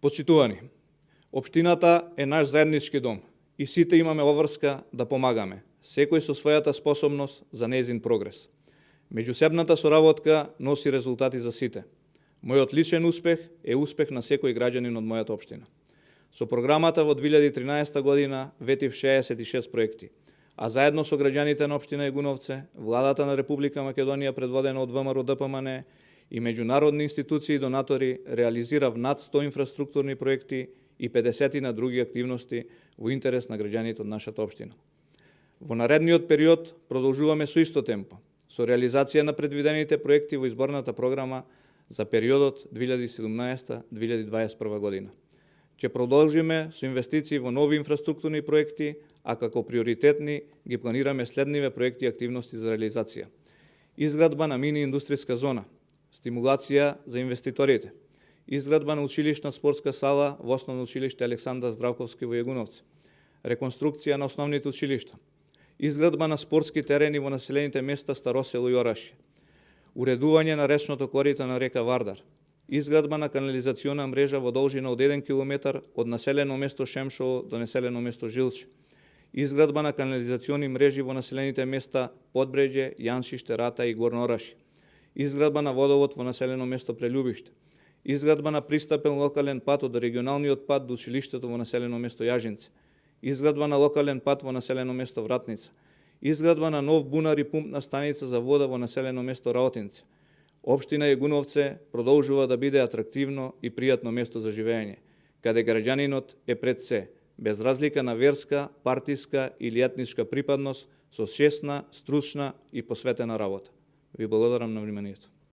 Почитувани, општината е наш заеднички дом и сите имаме обврска да помагаме, секој со својата способност за нејзин прогрес. Меѓусебната соработка носи резултати за сите. Мојот личен успех е успех на секој граѓанин од мојата општина. Со програмата во 2013 година ветив 66 проекти, а заедно со граѓаните на општина Егуновце, владата на Република Македонија предводена од ВМРО ДПМН и меѓународни институции и донатори реализирав над 100 инфраструктурни проекти и 50 на други активности во интерес на граѓаните од нашата општина. Во наредниот период продолжуваме со исто темпо, со реализација на предвидените проекти во изборната програма за периодот 2017-2021 година. Ќе продолжиме со инвестиции во нови инфраструктурни проекти, а како приоритетни ги планираме следниве проекти и активности за реализација. Изградба на мини индустријска зона, стимулација за инвеститорите, изградба на училишна спортска сала во Основно училиште Александар Здравковски во Егуновце, реконструкција на основните училишта, изградба на спортски терени во населените места Старосело и Орашје, уредување на речното корито на река Вардар, изградба на канализациона мрежа во должина од 1 км од населено место Шемшово до населено место Жилче, изградба на канализациони мрежи во населените места Подбреđe, Јаншиште, Рата и Горно Орашје, изградба на водовод во населено место Прелюбиште, изградба на пристапен локален пат од регионалниот пат до училиштето во населено место Јажинце, изградба на локален пат во населено место Вратница, изградба на нов бунар и пумпна станица за вода во населено место Раотинце. Општина Егуновце продолжува да биде атрактивно и пријатно место за живење, каде граѓанинот е пред се, без разлика на верска, партиска или етничка припадност, со честна, стручна и посветена работа. Ви благодарам на вниманието.